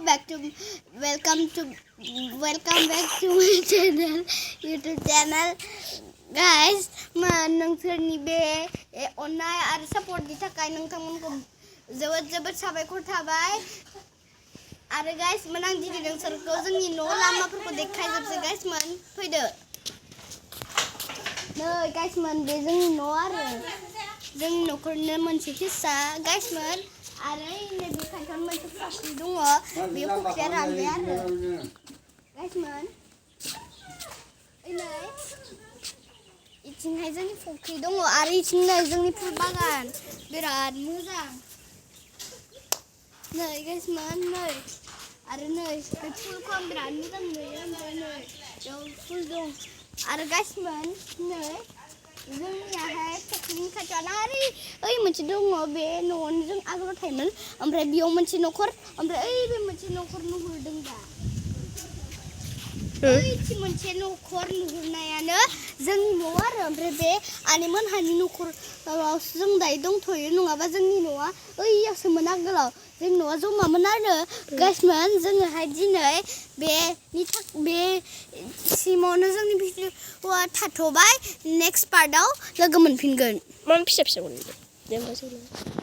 back to welcome back to my channel, YouTube channel. Guys, नोंसोरनि बे अननाय आरो सपोर्टनि थाखाय नोंथांमोनखौ जोबोद साबायखर थाबाय आरो गाइस आं दिनै नोंसोरखौ जोंनि न' लामाफोरखौ देखायजोबसै गाइस फैदो नै गाइस बे जोंनि न' आरो जोंनि न'खरनो मोनसे हिस्सा गाइस आरो नैबे खाथियावनो मोनसे फुख्रि दङ बे फुख्रिया रानबाय आरो गाइस इथिंहाय जोंनि फुख्रि दङ आरो इथिं नै जोंनि फुल बागान बिराद मोजां नै गाइस नै आरो नै बे फुलखौ आं बिराद मोजां नुयो ओमफ्राय नै बेयाव फुल दं आरो गाइस नै जोंनियाहाय फुख्रिनि खाथियावनो आरो ओइ मोनसे दङ बे न'आवनो जों आगोलाव थायोमोन ओमफ्राय बेयाव मोनसे न'खर ओमफ्राय ओइ बे मोनसे न'खर नुहुरदों दा ओइथि मोनसे न'खर नुहुरनायानो जोंनि न' आरो ओमफ्राय बे आनैमोनहानि न'खरावसो जों दायो दंथ'यो नङाबा जोंनि न'आ ओइयावसोमोन आगोलाव जोंनि न'आ जमामोन आरो गाइस जोङोहाय दिनै बे सिमावनो जोंनि भिडिअ'आ थाथ'बाय नेक्स्ट पार्टआव लोगो मोनफिनगोन फिसा मोनगोन